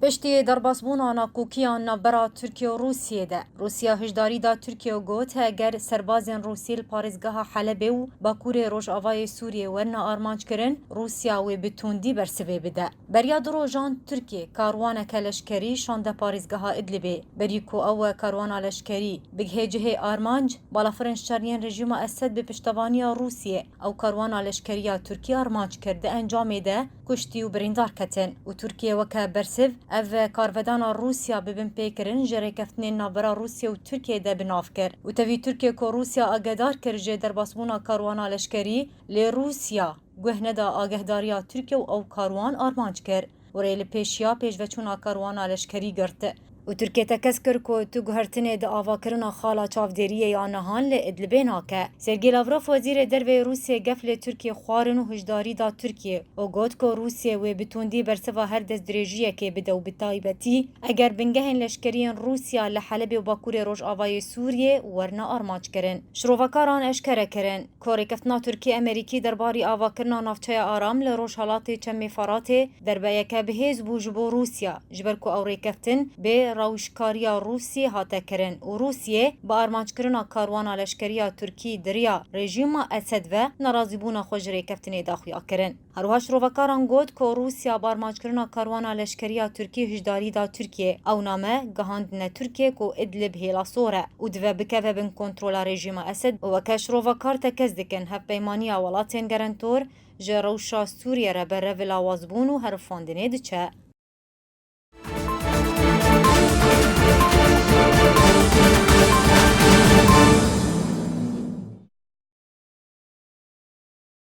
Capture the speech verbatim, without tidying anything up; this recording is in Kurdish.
Piştî derbasbûna nakokiya navbera Tirkiye û Rûsiyê de, Rûsya hişdarî da Tirkiye û got, eger serbazên Rûsî li parêzgeha Helebê û bakurê rojavayê Sûriyê werine armanckirin, Rûsya wê bi tundî bersivê bide. Beriya du rojan Tirkiye karwaneke leşkerî şande parêzgeha Idlibê. Berî ku ew karwana leşkerî bigihê cihê armanc, balafirên şeriyên rejîma Esed bi piştevaniya Rûsiyê ew karwana leşkerî ya Tirkî armanc kir, di encamê de kuştî û birîndar ketin û Tirkiye weke bersiv ev karvedana Rûsya bi binpêkirin ji rêkeftinên navbera Rûsya û Tirkiye de bi nav kir û tevî Tirkiye ku Rûsya agedar kir ji derbasbûna karwana leşkerî, lê Rûsya guh neda agehdariya Tirkiye û ew karwan armanc kir û rê li pêşiya pêşveçûna karwana leşkerî girt. Û Tirkiye tekez kir ku tu guhertinê di avakirina xala çavdêriyê ya nihan li Idlibê nake. Sergî Lavrov, wezîrê derve yê Rûsiyê, gef li Tirkiye xwarin û hişdarî da Tirkiye û got ku Rûsiyê wê bi tundî bersiva her destdirêjiyekê bide û bi taybetî eger bingehên leşkeriyên Rûsya li Helebê û bakurê rojavayê Sûriyê werine armanc kirin. Şirovekaran eşkere kirin ku rêkeftina Tirkî-Emerîkî derbarî avakirina navçeya Aram li rojhelatê Çemê Feratê derbeyeke bihêz bû ji bo Rûsya, ji ber ku ew rêkeftin bê rewşkariya Rûsiyê hate kirin û Rûsiyê bi armanckirina karwana leşkerî ya Tirkî di riya rejîma Esed ve nerazîbûna xwe ji rêkeftinê daxuya kirin. Her wiha şirovekaran got ku Rûsya bi armanckirina karwana leşkerî ya Tirkî hişdarî da Tirkiyê. Ew name gihandine Tirkiyê ku Idlib hêla sor e û dive bikeve bin kontrola rejîma Esed û weke şirovekar tekez dikin hevpeymaniya welatên gerentor ji rewşa Sûriye re ber revila wazbûn û herifandinê diçe.